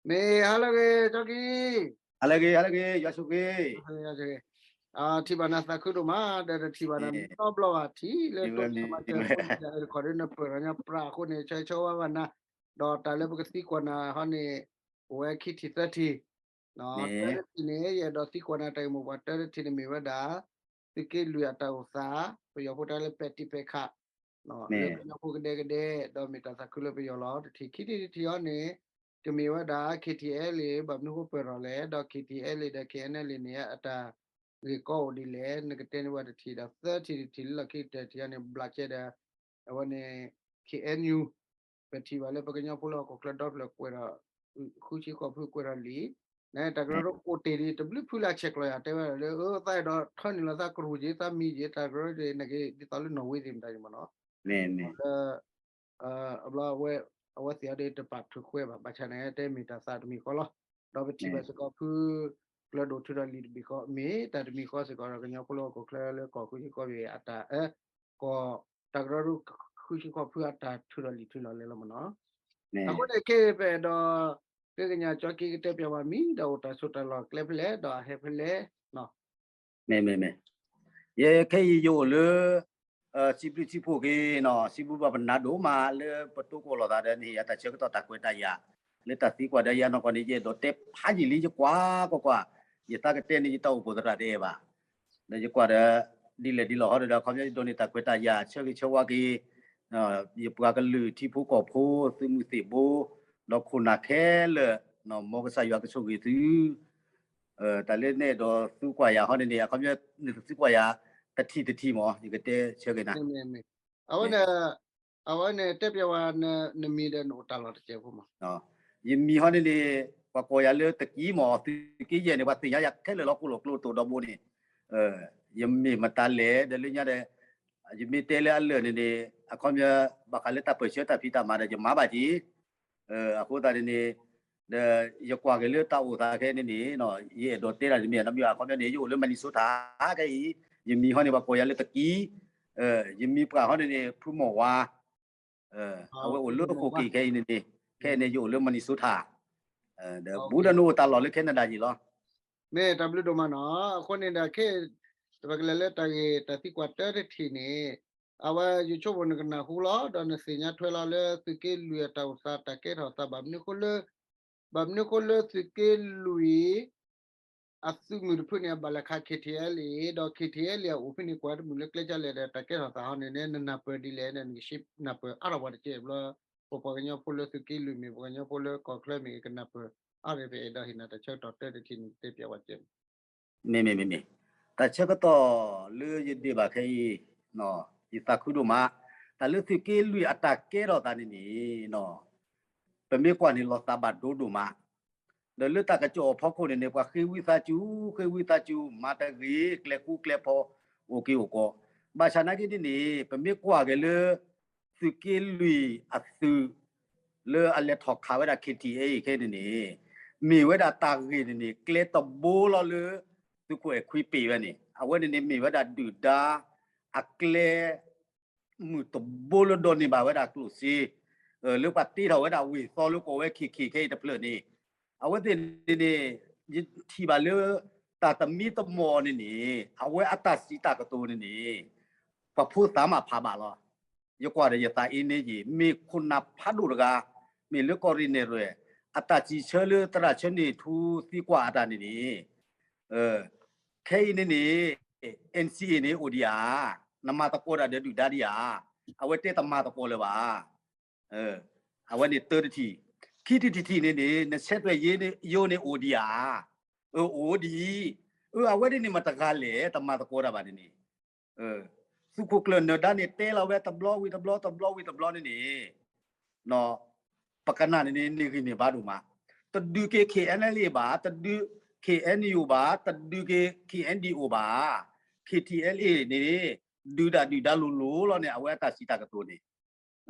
မ့ၢ်ဟါလၢအဂ့ၤ ကၠီကံ, ဟါလၢအဂ့ၤ ဟါလၢအဂ့ၤ ယွၤဆိၣ်ဂ့ၤ, ထံၣ်ဘၣ်နၤသးခုဒိၣ်မး ဒီးတထံၣ်ဘၣ်နၤနီတဘျီဘၣ် ထံၣ်လၢတိၢ်ဆၢမၤစၢၤဖိတယၤအတခီဒီး နပၢၢ်ထီၣ်ညီပြးအဃိန့ၣ် ဆၢဂ့ၤဆၢဝါဘၣ်နၤ, ဒီးတၢ်လၢပကသံကွၢ်နၤဟီန့ၣ် အိၣ်ဝဲခံထံၣ်သၢထံၣ်, တၢတထံၣ်န့ၣ် ယအဲၣ်ဒိးသံကွၢ်နၤတၢ်ဂ့ၢ်မိၢ်ပှၢ်တၢတထံၣ်န့ၣ်မ့ၢ်ဝဲဒၣ် သုးက့လွံၢ်အတၢ်အိၣ်သး ပယီၤဖိတဲလၢပဲာ်တံၢ်ပဲာ်ခး လၢကညီဖိကဒဲကဒဲ ဒီးမ့ၢ်တၢ်သးခုလၢပယီၤလီၤ. တထံၣ်ခံထံၣ်တထံၣ်အံၤန့ၣ် ကမ့ၢ်ဝဲဒၣ် KTLA ဘၣ်မနုၤဃိပၢၢ်ထီၣ်လဲၣ်, ဒီး KTLA ဒီး KNLA န့ၣ် အတၢ်ဂ့ၢ်ကီအိၣ်ဒ်လဲၣ်, နကတဲန့ၢ်ဝဲတထံၣ်ဒီး သၢထံၣ်တထံၣ်လၢလီၢ်ခံကတၢၢ်ထံၣ်အံၤန့ၣ် ဘျးကဲဒီး အဝဲန့ၣ် KNU ပထံၣ်ဘၣ်လၢပကညီဖိလၢဟီၣ်ခိၣ်ချၢဒီဖျၢၣ်ကွဲးထီၣ် ဃုဆံဃိးဖုကွဲးထီၣ်လံာ်, နတၢ်ကရၢကရိအိၣ်တ့ၢ်ဒံး တဘျုးဖုလၢအဆဲးကျိးယၤ တဲဝဲဒၣ်လၢ သးအဲၣ်ဒိးထၢနုာ်လီၤသးကရူၢ်က့ၤ သးမံၤက့ၤ တၢ်ကရၢကရိန့ၣ်က့ၤ ဒ်သိးလၢနီၣ်ဝ့သ့ၣ်မတၤက့ၤမ့ၢ်နီၤ, လၢ အဘျီ အဝဲသ့ၣ်အံၤဒီးတပာ်ထုးကွဲးဘၣ် ဘၣ်ဆၣ်န့ၣ် တဲမ့ၢ်တၢ်သးတမံၤဃီလီၤ. ဒီးပထံၣ်ဘၣ်စ့ၢ်ကီးဖု ကျၢၤဒိၣ်ထုးထီၣ်လံာ်တဘ့ၣ်ဃီ မ့ၢ်တၢ်တမံၤဃီစ့ၢ်ကီးဒီး ကညီဖိလၢဟီၣ်ခိၣ်ချၢလၢကီၢ်ဃုဆံဃိးဖုအတၢ်အၢ ကီၢ် တၢ်ကရၢကရိဃုဆံဃိးဖုအတၢ်ထုးထီၣ်လံာ်ထုးထီၣ်လဲၤလီၤမ့ၢ်နီၤ. အဃိန့ၣ်ခဲအံၤပအဲၣ်ဒိး ဃ့ကညးကၠီကံကတဲပျးဝဲမံၤ ဒီးအိၣ်တၢ်ဆိးတၢ်လီၢ်ကျဲဖဲလဲၣ် ဒီးအဟဲဖဲလဲၣ် မ့ၢ်မ့ၢ်မ့ၢ်, ယခဲအံၤယအိၣ်လၢ စံးဘျုးထံဖိက့ၤနီၤ စံးဘျုးဘၣ်ပနၤဒိၣ်မးလၢပတိၢ်ကီၢ်လိာ်သးဒီး နဟ့ၣ်ယၤတၢ်ဆၢကတီၢ်တၢ်ကွဲးတၢ်ယာ် လၢတၢ်သံကွၢ်ဒီးယၤနီၢ်ကီၢ်န့ၣ် ယအဲၣ်ဒိးတဲဖးယံာ်လံ ယကွၢ်ကွၢ်ကွၢ် ယသးကတဲန့ၣ် ယတၢ်အိၣ်ဖှိၣ်သရၣ်တအဲၣ်ဘၣ် ဒီးယကွၢ်ဒီး ဒ်လဲၣ်ဒ်လဲၣ်ဟီဒီး အခီပညီယဒိးန့ၢ်တၢ်ကွဲးတၢ်ယာ် ဆၢဂ့ၤဆၢဝါက့ၤ ယပှၤကလုာ်ထံဖိကီၢ်ဖိ သုးမုၢ်သံၣ်ဘိ ဒီးခိၣ်နၢ်ခဲလၢာ် မ်ကစၢ်ယွၤကဆိၣ်ဂ့ၤသု တၢ်လၢနအဲၣ်ဒိးသံကွၢ်ယၤဟီန့ၣ်န့ၣ် အခီပညီ နတသံကွၢ်ယၤ တထံၣ်တထံၣ်မး ယကတဲဆၢက့ၤနၤ အဝဲန့ၣ် အဝဲန့ၣ်တဲပျးဝဲ နမံၤဒီးနအိၣ်တၢ်လီၢ်တကဲးဖိမး ယမံၤဟီန့ၣ်န့ၣ် ပှၤကိးယၤလၢတကံမး သုးက့ယဲၢ်န့ၣ် ပှၤသ့ၣ်ညါယၤခဲလၢာ်လီၤ ကိၣ်လိာ်ကျိတိၣ်ဒီဘိန့ၣ် ယမ့ၢ်မတၤလဲၣ် ဒီးလၢညါဒီး ယမ့ၢ်တဲလၢအလၢာ်န့ၣ်န့ၣ် အခီပညီ ဘၣ်ဃးလၢတၢ်ပၢၢ်ဆၢတၢ်ဖံးတၢ်မၤဒီး ယမၤဘၣ်က့ၤ အဃိသတးန့ၣ်န့ၣ် ဒီးယကွၢ်က့ၤလၢတၢ်အိၣ်သးခဲအံၤန့ၣ်န့ၣ် ယအဲၣ်ဒိးတဲတၢ်တမံၤတမံၤ အခီပညီန့ၣ် ယအိၣ်လၢ Minnesota ခဲအံၤ ယမံၤဟီန့ၣ် ပှၤကိးယၤလၢတကံ ယမံၤပှၢ်ဟီန့ၣ်န့ၣ် ဖုမီၢ်ဝါ အဝဲအိၣ်လၢအခိၣ်က့ၤခဲအံၤန့ၣ်န့ၣ် ခဲအံၤန့ၣ် ယအိၣ်လၢ Minnesota ဒီးဘူးဒီးနအိᣣ်တၢ်လီၢ်လၢ Canada ယံၤလီၤ မ့ၢ်တၢ်ဘျုးဒိၣ်မးနီၤ အဃိန့ၣ်ဒီးခဲ ပကလဲၤလၢတၢ်ဂ့ၢ်တၢ်သံကွၢ်တၢတထံၣ်န့ၣ် အဝဲယဆိကမိၣ်နကနၢ်ဟူလီၤ ဒီးနသ့ၣ်ညါထွဲလီၤလၢသုးက့လွံၢ်အတၢ်အိၣ်သးတၢ်ကဲထီၣ်သးဘၣ်မနုၤဃိလၢ ဘၣ်မနုၤဃိလၢသုးက့လွံၢ် အသုးမုၢ်တဖုန့ၣ် အဘၣ်လဲၤခး KTLA ဒီး KTLA အအိၣ်ဖဲန့ၣ် ကွၢ်တမုာ်လၢကျဲကလဲၣ်ဒီး တၢ်ကဲထီၣ်သးဟီန့ၣ် နနၢ်ပၢၢ်ဒ်လဲၣ်န့ၣ် နကရှဲနၢ်ပၢၢ်အါထီၣ်ပှၤတကဲးဘျီ ပပှၤကညီဖိလၢသုးက့လွံၢ်မ့ၢ် ပှၤကညီဖိလၢကီၢ်ချၢမ့ၢ် ကနၢ်ပၢၢ်အါထီၣ် ပအဲၣ်ဒိးဟ့ၣ်နၤတၢ်ဆၢကတီၢ်တၢတထံၣ်န့ၣ် တဲပျးဝဲကဲး မ့မ့ၢ်မ့မ့ၢ် တၢ်ဆၢကတီၢ်လၢယဒ့ၣ်ဘၣ်ခဲအံၤ ယသးခုဒိၣ်မး တၢ်လၢသုးက့လွံၢ်အတၢ်ကဲထီၣ်သးန့ၣ်န့ၣ် ပမ့ၢ်ကွၢ်န့ၣ်လီၤသးဘၣ်ဒိဒိၣ်မး ဒီးလၢတၢ်ကစီၣ်အဖီခိၣ်န့ၣ်န့ၣ် ပှၤဃ့ဝံသးစူၤ ဃ့ဝံသးစူၤ မၤတဂ့ၤ ကျဲဃူကျဲဖိး အိၣ်က့ၤအိၣ်ကီး ဘၣ်ဆၣ်နာ်က့န့ၣ်န့ၣ် ပမ့ၢ်ကွၢ်က့ၤလၢ သုးက့လွံၢ်အသုး လၢအလဲၤထီၣ်ခးဝဲဒၣ် KTLA ခဲန့ၣ်န့ၣ် မ့ၢ်ဝဲဒၣ်တၢ်ဂ့ၢ်န့ၣ်န့ၣ် ကျဲတဘိလီၤလၢ သုးခိၣ်အဲၣ်ခွံပ့ၤဝဲန့ၣ် အဝဲန့ၣ်န့ၣ်မ့ၢ်ဝဲဒၣ်ဒုၣ်ဒါ အကျဲ မုၢ်တဘိလၢဒိးန့ၢ်ဘၣ်ဝဲဒၣ်ကျိၣ်စ့ လၢပှၤတ့ထီၣ်ဝဲဒၣ်ဝ့ၢ်သီလၢကိးဝဲ KK ခဲအံၤတဖျၢၣ်န့ၣ် အဝဲသ့ၣ်န့ၣ်န့ၣ် ယထံၣ်ဘၣ်လၢ တၢ်တမံၤတမီၢ်န့ၣ်န့ၣ် အဝဲအတၢ်စံးတၢ်ကတိၤန့ၣ်န့ၣ် ပှၤဖိသၣ်မးဖးဘၣ်လီၤ. ယကွၢ်ဒီးယသးအ့န့ယံာ် မ့ၢ်ခိၣ်နၢ်ဖးဒိၣ်တဂၤ မ့ၢ်လၢကီၢ်ရ့ၣ်နဲၣ်ရွဲၣ် အတၢ်စံးဆၢလၢသရၣ်ဆၢန့ၣ်ထူသံကွၢ်အတၢ်န့ၣ်န့ၣ် ခဲအံၤန့ၣ်န့ၣ် NCA န့ၣ်အိၣ်ဒံးဧါ, နမၤသကိးတၢ်ဒီးဒုၣ်ဒါဒံးဧါ, အဝဲတဲတမၤသကိးလၢၤဘၣ်. အဝဲန့ၣ်တၢတထံၣ်, ခံထံၣ်တထံၣ်န့ၣ်န့ၣ် နဆဲးတွဲၣ်ယိန့ၣ်အိၣ်ဒံးဧါ, အၢ အိၣ်ဒံး, အၢ အဝဲန့ၣ်န့ၣ်မတဂၤလဲၣ် တမၤသကိးတၢ်ဘၣ်န့ၣ်န့ၣ် သုးခိၣ်ကျၢၢ်နၢၤဒါန့ၣ် တဲလီၤဝဲတဘျီဝံၤတဘျီ တဘျီဝံၤတဘျီန့ၣ်န့ၣ် ပကနၣ်န့ၣ်န့ၣ် န့ၢ်ဂံၢ်န့ၢ်ဘါဒိၣ်မး, တဒုးက့ၤ KNLA ဘၣ်, တဒုး KNU ဘၣ်, တဒုးက့ၤ KNDO ဘၣ်, KTLA န့ၣ် ဒုးဒၣ်ဒုၣ်ဒါလိၤလိၤလီၤန့ၣ် အဝဲအတၢ်စံးတၢ်ကတိၤန့ၣ်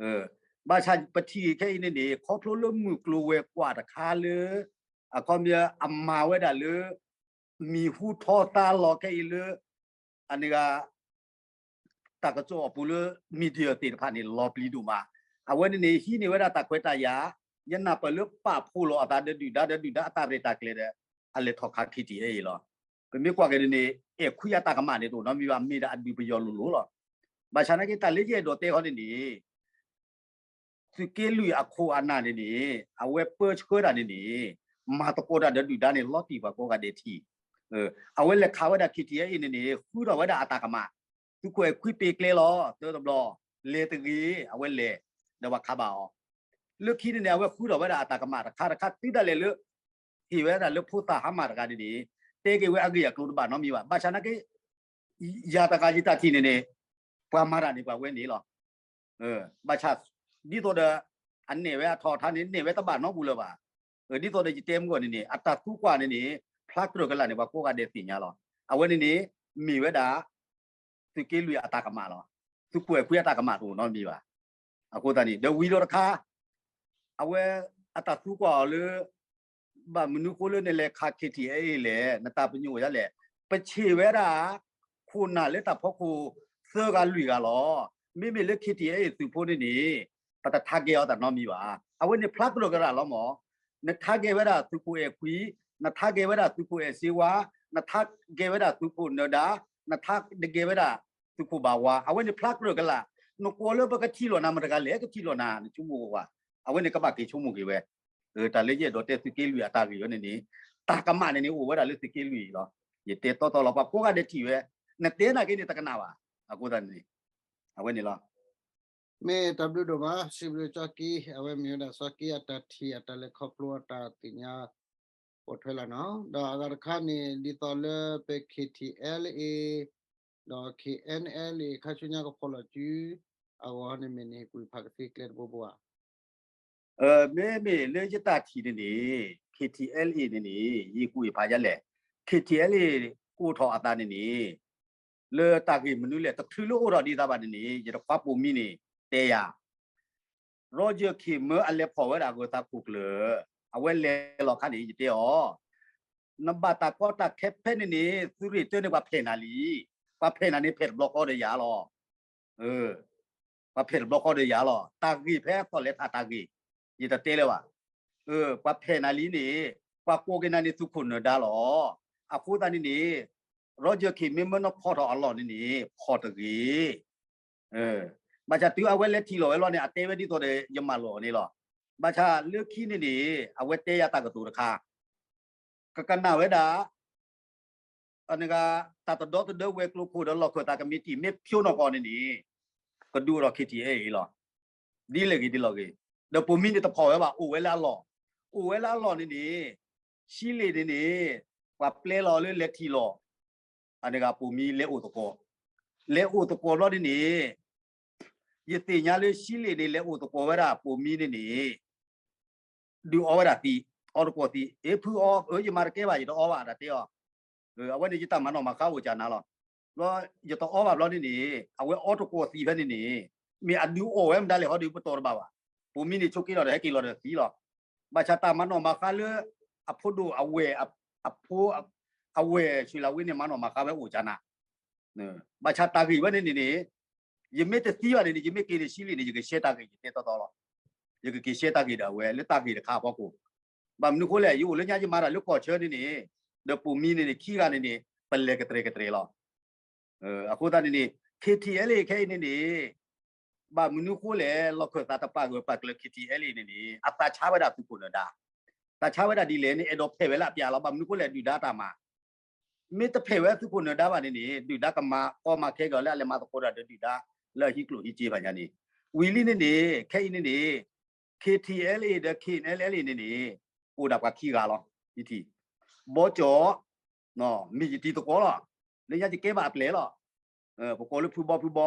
ဘၣ်ဆၣ်ပထံၣ်ခဲအံၤန့ၣ်န့ၣ် ခီဖျိလၢမုၢ်ကျိၤဝဲၤကွာ်တခါလၢ အခီပညီအမၤဝဲဒၣ်လၢ မံၤဟူထီသါလီၤခဲအံၤလၢ အန့ၣ်ဂၤ တၢ်ကစီၣ်အပူၤလၢ media သ့ၣ်တဖၣ်န့ၣ် လီၤပျံၤဒိၣ်မး, အဝဲန့ၣ်န့ၣ် ဟံးန့ၢ်ဝဲဒၣ်တၢ်ခွဲးတၢ်ယာ် ယနၢ်ပၢၢ်လၢပာ်ဖှိၣ်လီၤအသးဒီးဒုၣ်ဒါဒီးဒုၣ်ဒါအတၢ်ရဲၣ်တၢ်ကျဲၤဒီး အလဲၤထီၣ်ခး K T L A လီၤ. ပမ့ၢ်ကွၢ်က့ၤဒ်န့ၣ် အဲၣ်ခွံအတၢ်ကမၣ်န့ၣ်တအိၣ်နီတမံၤဘၣ် မ့ၢ်ဒၣ်အဒုးပယီၤလိၤလိၤလီၤ. ဘၣ်ဆၣ်နာ်က့တၢ်လၢယအဲၣ်ဒိးတဲဃီန့ၣ်န့ၣ် သုးက့လွံၢ်အခိၣ်အနၢ်န့ၣ်န့ၣ် အဝဲပၢဆှၢတၢ်န့ၣ်န့ၣ် မၤသကိးတၢ်ဒီးဒုၣ်ဒါန့ၣ် လီၤတံၢ်ပှၤကိးဂၤဒဲးထံၣ်. အဝဲလဲၤခးဝဲဒၣ် K T L A န့ၣ်န့ၣ် ဃုထီၣ်ဝဲဒၣ်အတၢ်ကမၣ်, သုးခိၣ်အဲၣ်ခွံပ့ၤကျဲလီၤ တၢတဘျီ, လဲၤတဂ့ၤ အဝဲလဲၤ, ဒီးပှၤခးဘၣ်အီၤ. လၢခံန့ၣ်န့ၣ် အဝဲဃုထီၣ်ဝဲဒၣ်အတၢ်ကမၣ်တခါတခါ တုၤဒၣ်လဲာ်လၢ ဟ့ၣ်ဝဲဒၣ်လၢဖိသၣ်ဟါမၢ်တဂၤန့ၣ်န့ၣ် တဲက့ၤဝဲအဂ့ၢ်အကျိၤတဘၣ်နီတမံၤဘၣ်. ဘၣ်ဆၣ်နာ်က့ ယၤတဂၤယတၢ်ထံၣ်န့ၣ်န့ၣ် ပှၤမၤတၢ်န့ၣ် ပှၤဝဲန့ၣ်လီၤ. ဘၣ်ဆၣ် ဒ်သိးဒီး အနဲၣ်ဝဲအထီၣ်အထါန့ၣ် နဲၣ်ဝဲတဘၣ်နီတပူၤလၢၤဘၣ်. ဒ်သိးဒီးယတဲမုၢ်ဂီၢ်န့ၣ်န့ၣ် အတၢ်သံကွၢ်န့ၣ်န့ၣ် ဖျါကြၢးကလာ်န့ၣ် ပှၤကိးဂၤဒဲးသ့ၣ်ညါလီၤ. အဝဲန့ၣ်န့ၣ် မ့ၢ်ဝဲဒၣ် သုးက့လွံၢ်အတၢ်ကမၣ်လီၤ. သုးခိၣ်အဲၣ်ခွံအတၢ်ကမၣ်တအိၣ်နီတမံၤဘၣ်. အဃိသတးန့ၣ် ဒီးဝံၤဒီးတခါ အဝဲအတၢ်သံကွၢ်အီၤလၢ ဘၣ်မနုၤဃိလၢနလဲၤခး K T L A လဲၣ်, နတၢ်ပညိၣ်အိၣ်ဒ်လဲၣ်. ပဆံးဝဲဒၣ် ခိၣ်နၢ်လၢတၢ်ဖီခိၣ်သၢဂၤလွံၢ်ဂၤလီၤ. မ့မ့ၢ်လၢ K T L A သုးဖိန့ၣ်န့ၣ် ပတထါကဲအီၤတၢ်နီတမံၤဘၣ်. အဝဲန့ၣ်ဖျါကြၢးကလာ်လီၤမး. နထါကဲဝဲဒၣ်သုးခိၣ်အဲၣ်ခွံ, နထါကဲဝဲဒၣ်သုးခိၣ်အဲၣ်စ့ဝါ, နထါကဲဝဲဒၣ်သုးခိၣ်နၢၤဒါ, နထါကဲဝဲဒၣ်သုးခိၣ်ဘၣ်ဝါ, အဝဲန့ၣ်ဖျါကြၢးကလာ်. နကိးလၢပကထံၣ်လိာ်နၤမတၤတဂၤလဲၣ် ကထံၣ်လိာ်နၤ နဆိကမိၣ်ကွၢ်, အဝဲန့ၣ်ကဘၣ်က့ၤဆိကမိၣ်က့ၤဝဲ. တၢ်လၢယအဲၣ်ဒိးတဲသုးက့လွံၢ်အတၢ်ဂ့ၢ်ဝဲန့ၣ်န့ၣ် တၢ်ကမၣ်န့ၣ်န့ၣ် အိၣ်ဝဲဒၣ်လၢသုးက့လွံၢ်အံၤလီၤ. ယတဲတီတီလီၤ ပှၤကိးဂၤဒဲးထံၣ်ဝဲ, နတဲနာ်က့န့ၣ်တကနၣ်ဘၣ်. အဃိသတးန့ၣ် အဝဲန့ၣ်လီၤ. မ့ၢ်တၢ်ဘျုးဒိၣ်မး စံးဘျုးကၠီက့, အဝဲမ့ၢ်ဝဲဒၣ်စီၤက့အတၢ်ထံၣ်အတၢ်လဲၤခီဖျိအတၢ်သ့ၣ်ညါ ပိာ်ထွဲလီၤနီၤ. ဒီးအဂၤတခါန့ၣ် ဒ်သိးလၢပဲ K T L A ဒီး K N L A ခါဆူညါကဖီၣ်လီၤစု အဂီၢ်န့ၣ်မ့ၢ်န့ၣ် ဟ့ၣ်ကူၣ်ဟ့ၣ်ဖးကသ့ကျဲတဘိဘိဧါ. မ့မ့ၢ်လၢယတၢ်ထံၣ်န့ၣ်န့ၣ် K T L A န့ၣ်န့ၣ် ယဟ့ၣ်ကူၣ်ဟ့ၣ်ဖးဒ်လဲၣ်. K T L A ကအိၣ်ထီၣ်အသးန့ၣ်န့ၣ် လၢတၢ်ဂ့ၢ်မနုၤလဲၣ် တချုးလၢအိၣ်ထီၣ်ဒံးသးဘၣ်န့ၣ်န့ၣ် ယတခွါပိာ်မံန့ၣ် တဲယၤ Roger Khin မၢအလဲၤဖီၣ်ဝဲဒၣ်ဂၢၤသးခိၣ်ကျၢၢ်, အဝဲလဲၤလီၤခါန့ၣ် ယတဲအီၤ, နဘၣ်တၢ်ကီတၢ်ခဲဖဲန့ၣ်န့ၣ် သုးရ့ၣ်တၢန့ၣ် ပှၤဖဲးနၤလံ. ပှၤဖဲးနၤန့ၣ် ဖဲးတဘျီဃီဒီးယၤလီၤ. ပှၤဖဲးတဘျီဃီဒီးယၤလီၤ. တၢ်ဂ့ၢ်ဖဲအသီၣ်လဲၤထးတၢ်ဂ့ၢ် ယတတဲလၢၤဘၣ်. ပှၤဖဲးနၤလံန့ၣ် ပှၤကိးက့ၤနၤန့ၣ် သုးခိၣ်နၢၤဒါလီၤ. အဃိသတးန့ၣ်န့ၣ် Roger Khin မ့ၢ်မၢနဖီၣ်ထီၣ်အလီၢ်န့ၣ်န့ၣ် ဖီၣ်တဂ့ၤ. ဘၣ်ဆၣ်တုၤအဝဲလဲၤထံၣ်လီၤဝဲလီၤန့ၣ် အတဲဝဲဒ်သိးဒီးယမၤလိာ်အီၤန့ၣ်လီၤ. ဘၣ်ဆၣ်လၢခံန့ၣ်န့ၣ် အဝဲတဲယၤတၢ်ကတိၤတခါ, ကကနၣ်ဝဲဒၣ် အနဂၤ တၢ်တဒီတဒၢဝဲၤကျိၤခိၣ်ဒီးလီၢ်ခၢၣ်သးကမံးတံာ် မ့ၢ်ဖျိနီၢ်ကီၢ်န့ၣ်န့ၣ် ကဒုးအိၣ်ဒီး K T L A အံၤလီၤ. ဒ်လဲၣ်ဂ့ၤဒ်လဲၣ်ဂ့ၤ, ဒီးပိာ်မံန့ၣ်တဖီၣ်ဝဲဘၣ် အိၣ်ဝဲလၢအလီၢ်, အိၣ်ဝဲလၢအလီၢ်န့ၣ်န့ၣ် ရှံလ့ၣ်န့ၣ်န့ၣ် ပှၤပျဲလီၤလၢလဲၤထံၣ်လီၤ အနဂၤပိာ်မံလဲၤအိၣ်သကိး, လဲၤအိၣ်သကိးဘျီန့ၣ်န့ၣ် ယသ့ၣ်ညါလၢရှံလ့ၣ်န့ၣ် လဲၤအိၣ်သကိးဝဲဒၣ်ပိာ်မံန့ၣ်န့ၣ် ဒုးအီဝဲဒၣ်သံး, အီသကိးသံး, အ့ ဖုအီ, အၢ ယမၤတကဲဘၣ် ယတအီဘၣ် တၢ်တဲအီၤ, အဝဲန့ၣ်ယတၢ်မၤနီၣ်မၤဃါအိၣ်ကၢ်နၤလီၤ. ဘျီ ယတအီဘၣ်ဘျီန့ၣ်န့ၣ် အဝဲအီသကိးသံးဖဲန့ၣ်န့ၣ် မ့ၢ်အဒုးအီၣ်ဝဲမတၤလဲၣ် ဟီဒုးပတီၢ်တဘၣ်ဘၣ်. ပိာ်မံန့ၣ်ဆိးက့လီၤဒီး ဟဲက့ၤလီၤဒီးသံးလီၤ. ဘၣ်ဆၣ်တၢ်မၤနီၣ်မၤဃါလၢ အဖိဒိၣ်အဝဲၢ် အဖိ အဝဲၢ်ဆံးလၤဝ့န့ၣ် မၤနီၣ်မၤဃါဝဲအိၣ်ကၢ်နၤ ဘၣ်ဆၣ်တၢ်ဂ့ၢ်ဝဲန့ၣ်န့ၣ်န့ၣ် ယမ့ၢ်တသံဘၣ်န့ၣ်န့ၣ် ယမ့ၢ်က့ၤန့ၣ် ရှံလ့ၣ်န့ၣ် ယကရှဲတၢ်ဂ့ၢ် ယတဲတီတီလီၤ. ယကက့ၤရှဲတၢ်ဂ့ၢ်ဒီးအဝဲလၢတၢ်ဂ့ၢ်တခါအဖီခိၣ်. ဘၣ်မနုၤဃိလဲၣ် ယအိၣ်လၢညါယမၤတၢ်လၢကီၢ်ဆၢန့ၣ်န့ၣ် ဒီးပိာ်မံန့ၣ်န့ၣ် ခံဂၤန့ၣ်န့ၣ် ပလဲၤကတြဲၤကတြဲၤလီၤ. အဃိသတးန့ၣ်န့ၣ် K T L A ခဲအံၤန့ၣ်န့ၣ် ဘၣ်မနုၤဃိလဲၣ် လီၢ်ခၢၣ်သးတပာ်ဂၢၢ်ပာ်ကျၢၤ K T L A န့ၣ်န့ၣ် အသးဆါဝဲဒၣ်သုးခိၣ်နၢၤဒါ, သးဆါဝဲဒၣ်ဒ်လဲၣ်န့ၣ် အဲၣ်ဒိးဖဲးဝဲလၢအပျၢ်လီၤ. ဘၣ်မနုၤဃိလဲၣ် ဒုၣ်ဒါတၢ်မၤ မ့ၢ်တဖဲးဝဲသုးခိၣ်နၢၤဒါဘၣ်န့ၣ်န့ၣ် ဒုၣ်ဒါကမၤကီမၤခဲက့ၤအီၤလၢအလဲၤမၤသကိးတၢ်ဒီးဒုၣ်ဒါ လၢအဟံးကျိၣ်ဟံးစ့ဘၣ်ညါန့ၣ် ဝံၤလံန့ၣ်န့ၣ် ခဲအံၤန့ၣ်န့ၣ် K T L A ဒီး K N L A န့ၣ်န့ၣ် အိၣ်ဒၣ်ပှၤခံဂၤလီၤ. ယထံၣ် ဘီကၠီၣ် မ့ၢ်ယတံၤသကိးလီၤ. လၢညါယကဲဘၣ်အပျဲၢ်လီၤ. ပကိးလၢဖုဘီဖုဘီ,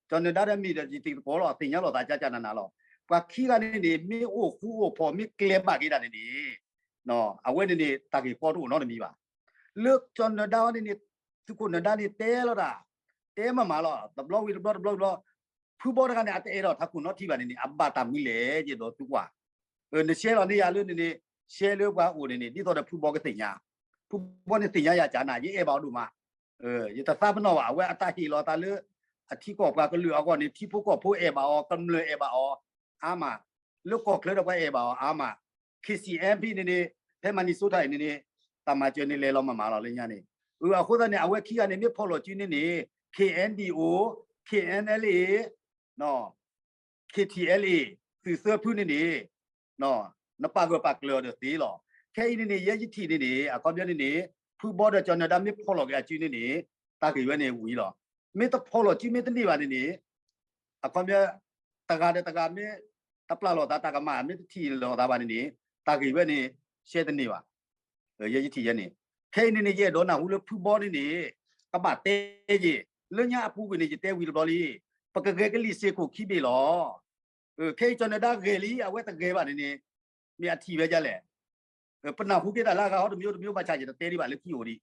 ကၠီၤနၢၤဒါဒီးမ့ၢ်ဒီးယတံၤသကိးလီၤ. သ့ၣ်ညါလိာ်သးကၠၢ်ကၠၢ်နးနးလီၤ. ပှၤခံဂၤန့ၣ်န့ၣ် မ့ၢ်အိၣ်ဃူအိၣ်ဖိး မ့ၢ်ကျဲဘၣ်က့ၤဒၣ်န့ၣ်န့ၣ် အဝဲန့ၣ်န့ၣ် တၢ်ဂ့ၢ်ကီတအိၣ်နီတမံၤဘၣ်. လၢကၠီၤနၢၤဒါန့ၣ်န့ၣ် သုးခိၣ်နၢၤဒါန့ၣ်တဲလီၤတၢ် တဲမးမးလီၤ. တဘျီဝံၤတဘျီတဘျီတဘျီ ဖုဘီတဂၤန့ၣ် အတအဲၣ်ဒိးထးခိၣ်နီထံဘၣ်န့ၣ်န့ၣ် အဘၣ်တၢ်မနုၤလဲၣ် ယအဲၣ်ဒိးသံကွၢ်. နရှဲလီၤန့ၢ်ယၤလၢန့ၣ်န့ၣ် ရှဲလၢပှၤအိၣ်န့ၣ်န့ၣ် ဒ်သိးဒီးဖုဘီကသ့ၣ်ညါ, ဖုဘီန့ၣ်သ့ၣ်ညါယၤကၠၢ်နး ယအဲၣ်ဘၣ်အီၤဒိၣ်မး. ယတသးပနီၣ်ဘၣ် အဝဲအတၢ်ဟ့ၣ်လီၤသးလၢ အထံကီၢ်ပှၤကလုာ်အဂီၢ်န့ၣ် ထံဖိကီၢ်ဖိအဲၣ်ဘၣ်အီၤ ကမျၢၢ်အဲၣ်ဘၣ်အီၤ အါမး. လၢကီၢ်ချၢဒီးပှၤအဲၣ်ဘၣ်အီၤအါမး, K C M ဖဲန့ၣ်န့ၣ်, ဖဲမၤနံၤစိထၣ်အံၤန့ၣ်န့ၣ်, တၢ်မၤစၢၤန့ၣ်လဲၤလီၤမၤမၤလီၤလၢညါန့ၣ်, အဃိသတးန့ၣ် အဝဲခံဂၤန့ၣ် မ့ၢ်ဖီၣ်လီၤစုန့ၣ်န့ၣ် K N D O, K N L A, K T L A, သုးသၢဖုန့ၣ်န့ၣ်, နပာ်ဂၢၢ်ပာ်ကျၢၤအီၤဒီးသ့လီၤ. ခဲအံၤန့ၣ်န့ၣ် ယဲယထံၣ်န့ၣ်န့ၣ် အခီပညီန့ၣ်န့ၣ် ဖုဘီဒီးကၠီၤနၢၤဒါမ့ၢ်ဖီၣ်လီၤက့ၤအစုန့ၣ်န့ၣ် တၢ်ဂ့ၢ်ဝဲန့ၣ်ဝံၤလီၤ. မ့ၢ်တဖီၣ်လီၤစုမ့ၢ်တန့ၢ်ဘၣ်န့ၣ်န့ၣ် အခီပညီ တဂၤဒီးတဂၤမ့ၢ် တပျၢ်လိာ်သးတၢ်ကမၣ် မ့ၢ်တထံၣ်လိာ်သးဘၣ်န့ၣ်န့ၣ် တၢ်ဂ့ၢ်ဝဲန့ၣ် ရှဲတန့ၢ်ဘၣ်. ယဲယထံၣ်ယဲန့ၣ်, ခဲအံၤန့ၣ်န့ၣ် ယအဲၣ်ဒိးနၢ်ဟူလၢဖုဘီန့ၣ်န့ၣ် ကဘၣ်တဲယဲၢ် လၢညါအပူၤကွံာ်န့ၣ် ယတဲဝံၤတဘျီလံ, ပကဂဲၤကလံၤစ့ၢ်ကီးခံဘ့ၣ်လီၤ. ခဲအံၤကၠီၤနၢၤဒါဂဲၤလံ အဝဲတဂဲၤဘၣ်န့ၣ်န့ၣ် မ့ၢ်အထံၣ်ဝဲဒ်လဲၣ်. ပနၢ်ဟူက့ၤတၢ်လၢအဂၤဟီတမံၤတမံၤ ဘၣ်ဆၣ်ယတတဲဒံးဘၣ်လၢခံအိၣ်ဒံး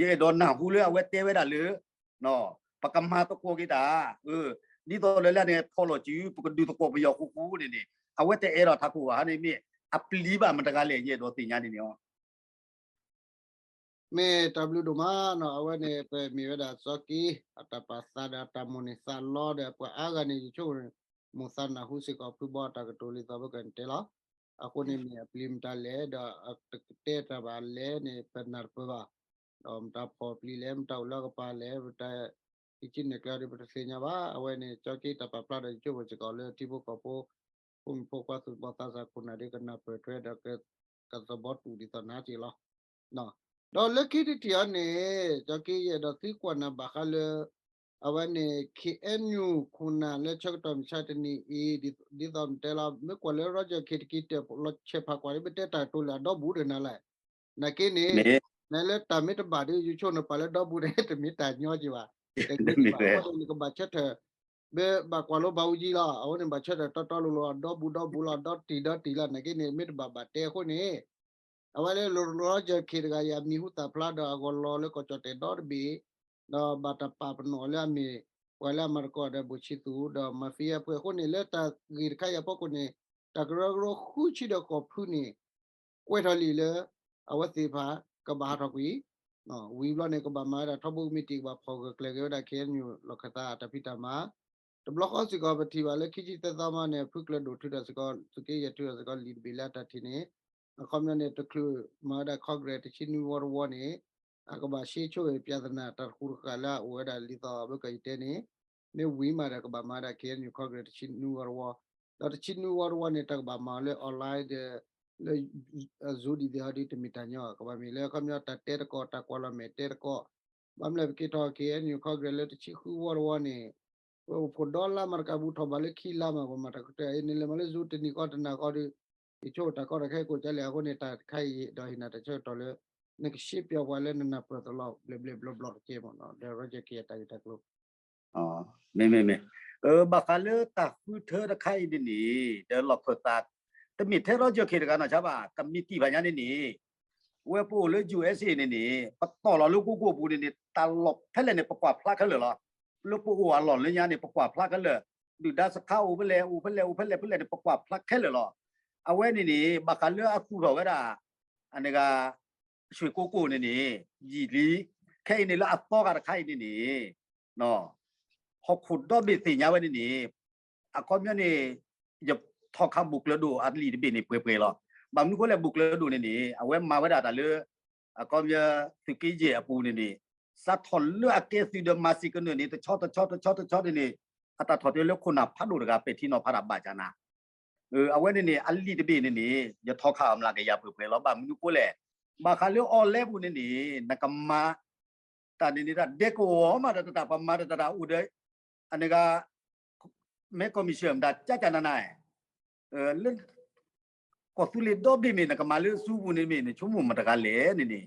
ယအဲၣ်ဒိးနၢ်ဟူလၢအဝဲတဲဝဲဒၣ်လၢ ပကမၤသကိးက့ၤတၢ်, ဒ်သိးလၢလၢန့ၣ် ဖီၣ်လီၤစု ပကဒုးသကိးပယီၤဃူဃူန့ၣ်န့ၣ် အဝဲတအဲၣ်ဒိးထးခိၣ်ဘၣ်န့ၣ်မ့ၢ် အပျံၤဘၣ်မတၤတဂၤလဲၣ် ယအဲၣ်ဒိးသ့ၣ်ညါန့ၣ်န့ၣ် မ့ၢ်တၢ်ဘျုးဒိၣ်မးနီၤ, အဝဲန့ၣ် ပမ့ၢ်ဝဲဒၣ်စီက့ အတၢ်ပာ်သးဒီးအတၢ်မိၣ်န့ၢ်သးလီဒီး ပှၤအါဂၤန့ၣ် ယဆိကမိၣ် မိၣ်သးနၢ်ဟူစ့ၢ်ကီးဖုဘီအတၢ်ကတိၤလံာ်သီဘၣ်ကန့ၣ်တဲလီၤ. အဃိန့ၣ်မ့ၢ်အပျံၤမတၤလဲၣ် ဒီးအတကတဲတၢ်ဘၣ်လဲၣ်န့ၣ် ပနၢ်တပၢၢ်ဘၣ်. ဒီးမတၤဖီၣ်ပျံၤလဲၣ် မတၤအိၣ်လၢအကပၤလဲၣ် မတၤ ဟံးကံနဲၣ်ကျဲဒီး ပတသ့ၣ်ညါဘၣ်. အဝဲန့ၣ် စီက့တၢ်ပာ်ဖျါဒီး ယဆိကမိၣ်စ့ၢ်ကီးလၢထံဖိကီၢ်ဖိ ဖိမုၣ်ဖိခွါသူၣ်ဘီၣ်သးစၢ်ခိၣ်နၢ်ဒီး ကနၢ်ပၢၢ်ထွဲဒီး ကသဘီတူၢ်ဒ်သိးနၤက့ၤလီၤ. ဒီးလၢခံတထံၣ်အံၤန့ၣ် စီက့ယအဲၣ်ဒိးသံကွၢ်နၤဘၣ်ဃးလၢ အဝဲန့ၣ် K N U ခိၣ်နၢ်လၢဆၢကတီၢ်မုၢ်ဆါတနံၤအံၤ ဒ်သိးနတဲလီၤ မ့ၢ်ကွၢ်လၢ Roger Khin တက့ၤတဲာ်လီၤဆဲးဖးကွၢ်န့ၣ် မ့ၢ်တဲတၢ်ကတိၤလၢအဒီဘူးဒီးနၤလဲၣ်. နာ်က့န့ၣ် နလၢတၢ်မ့ၢ်တဘၣ်ဒီး ယဆိကမိၣ်နပာ်လၢဒီဘူးန့ၣ် တမ့ၢ်တၢ်ညီက့ၤဘၣ်. တမ့ၢ်ဘၣ် အဃိန့ၣ် နကဘၣ်ဆၢထၢၣ် ဘၣ်ကွၢ်လိဘၣ်အူကံလီၤ. အဝဲန့ၣ် ဘၣ်ဆၢထၢၣ်တီတီလိၤလိၤ ဒီဘူးဒီဘူးလီၤ ဒီတံၢ်ဒီတံၢ်လီၤ နာ်က့န့ၣ် မ့ၢ်တဘၣ်ဘၣ်တဲအဃိန့ၣ် အဝဲလၢ Roger Khin တဂၤအံၤ အမံၤဟူသၣ်ဖျါဒီးအဂီၢ်လီၤလၢကီၢ်ကၠီၣ်တဲၣ်ဒီတဘ့ၣ်, ဒီးဘၣ်တၢ်ပာ်ပနီၣ်လၢအမ့ၢ် ပှၤလၢအမၤသကိးဒီး ဘိၣ်ဆံသူး ဒီး mafia အဖုအဃိန့ၣ် လၢတၢ်ဂ့ၢ်တခါအံၤအဖီခိၣ်န့ၣ် တၢ်ကရၢကရိဃုဆံဒီးဃိးဖုန့ၣ် ကွဲးထီၣ်လံာ်လၢ အဝဲသ့ၣ်တဖၣ် ကဘၣ်ဟးထီၣ်ကွံာ် ဝံၤဘျီန့ၣ် ကဘၣ်မၤဝဲဒၣ်ထီဘိကမံးတံာ် ကဘၣ်ဖီၣ်ဂၢၢ်ကျၢၤက့ၤဝဲဒၣ် K N U လီၢ်ခၢၣ်သးအတၢ်ဖံးတၢ်မၤ, တဘျီဃီစ့ၢ်ကီး ပထံၣ်ဘၣ်လၢခံဆံသၢသီမးန့ၣ် ဖုကျၢၤဒိၣ်ထုးထီၣ်စ့ၢ်ကီး သုးက့ယဲၢ်ထုးထီၣ်စ့ၢ်ကီးလံာ်တဘ့ၣ်လၢအတၢ်ထံၣ်န့ၣ် အခီပညီန့ၣ် တချုးမၤဝဲဒၣ် Congress တဆံနွံဝီတဝီန့ၣ် အကဘၣ်ရှဲဆိၣ်ဂ့ၤ ပြဿနာ တၢ်တဃူတဃာ်လၢအအိၣ်ဝဲဒၣ်ဒ်သိး ဘၣ်ကယတဲန့ၣ် မ့ၢ်ဝံၤမးဒီးကဘၣ်မၤဝဲဒၣ် K N U Congress တဆံနွံဝီတဝီ, ဒီးတဆံနွံဝီတဝီန့ၣ် တၢ်ကဘၣ်မၤအီၤလၢ online ဒီး လၢ Zoom ဒ်သိးဟီဒ်တမ့ၢ်တၢ်ညီ ကဘၣ်မ့ၢ်လၢအခီပညီတၢ်တဲသကိး တၢ်ကွၢ်လီၤမဲာ်တဲသကိး, ဘၣ်မနုၤလဲၣ် ပက့ၤထီၣ် K N U Congress လၢတဆံဃုဝီတဝီန့ၣ် ပအိၣ်ဖှိၣ်ဒီလါမးတကးဘူးထီၣ်ဘးလၢခံလါမး ပမၤတၢ်ကတၢၢ်အံၤန့ၣ် လဲၤမၤလၢ Zoom တနံၤဃီတနၤဃီဒီး ယဆိကမိၣ်တၢ်ကီတၢ်ခဲကိးကလဲၣ် အဃိန့ၣ် တၢ်တခါအံၤဒီးဟ့ၣ်နၤတၢ်ဆၢကတီၢ်လၢ နကရှဲပၠီပှၤလၢနနၢ်ပၢၢ်သလီၤ ဘျဲၣ်ဘျဲၣ်ဘျီဘျီတကဲမ့ၢ်နီၤ ဒီး Roger Khin အတၢ်ဂ့ၢ်တၢ်ကျိၤ မ့မ့မ့ၢ် ဘၣ်ဃးလၢတၢ်ဃုထၢတခါအံၤန့ၣ်န့ၣ် ဒီးလီၢ်ခၢၣ်သး တမ့ၢ်ထဲ Roger Khin တဂၤနီၢ်ဆါဘၣ် ကမံးတံာ်ဘၣ်ညါန့ၣ်န့ၣ် ဝဲပအိၣ်လၢ U S A န့ၣ်န့ၣ် ပတီၢ်လီၤလၢကိးကိးပူၤန့ၣ်န့ၣ် တၢ်လီၢ်ဖဲလဲၣ်န့ၣ် ပကွၢ်ဖျါခဲလၢာ်လီၤ. လၢပအိၣ်အလီၢ်လၢညါန့ၣ် ပကွၢ်ဖျါခဲလၢာ်, ဒုၣ်ဒါစခါအိၣ်ဖဲလဲၣ် အိၣ်ဖဲလဲၣ် အိၣ်ဖဲလဲၣ်ဖဲလဲၣ်န့ၣ် ပကွၢ်ဖျါခဲလၢာ်လီၤ. အဝဲန့ၣ်န့ၣ် ဘၣ်ဃးလၢအသူၣ်ထီၣ်ဝဲဒၣ် အန့ၣ်ဂၤ ရွှေကုက္ကိုန့ၣ်န့ၣ် ယံာ်လံ, ခဲအံၤန့ၣ်လၢအသီဂၤတခါအံၤန့ၣ်န့ၣ် ဟီၣ်ခိၣ်ဒီဘ့ၣ်သ့ၣ်ညါဝဲန့ၣ်န့ၣ် အခီပညီန့ၣ် ယထီၣ်ခးဘူးကျၢၤဒိၣ်အလံာ်တဘ့ၣ်န့ၣ်ပှဲၤပှဲၤလီၤ. ဘၣ်မနုၤဃိလဲၣ် ဘူးကျၢၤဒိၣ်န့ၣ်န့ၣ် အဝဲမၤဝဲဒၣ်တၢ်လၢ အခီပညီ သုးက့ယဲၢ်အပူၤန့ၣ်န့ၣ် စးထီၣ်လၢအကဲသုးဒီးမၤစံးကနၢၣ်န့ၣ် တဆီတဆီတဆီတဆီန့ၣ်န့ၣ် အတၢ်ထီၣ်တဲလၢခိၣ်နၢ်ဖးဒိၣ်တဂၤ ပဲာ်ထံနီၤဖးတၢ်ဘၣ်ဆၣ်နၤ အဝဲန့ၣ်န့ၣ် အလံာ်တဘ့ၣ်န့ၣ်န့ၣ် ယထီၣ်ခးအီၤမျးကယၤပှဲၤပှဲၤလီၤ. ဘၣ်မနုၤဃိလဲၣ်, ဘၣ်ဃးလၢ online ပူၤန့ၣ်န့ၣ် နကမၤ တၢ်န့ၣ်န့ၣ် တၢ်ဒဲကဝီၤမး တၢ်တၢ်ပှၤမၤတၢ်တၢ်တၢ်အိၣ်ဒီး အန့ၣ်ဂၤ မဲ commission မတၤ ကၠၢ်ကၠၢ်နၤနၤ လၢ ကီၢ်သူလ့ၤဒီဘ့ၣ်မ့ၢ် နကမၤလၢအစုပူၤန့ၣ်မ့ၢ် နဆိကမိၣ်မတၤတဂၤလဲၣ်န့ၣ်န့ၣ်,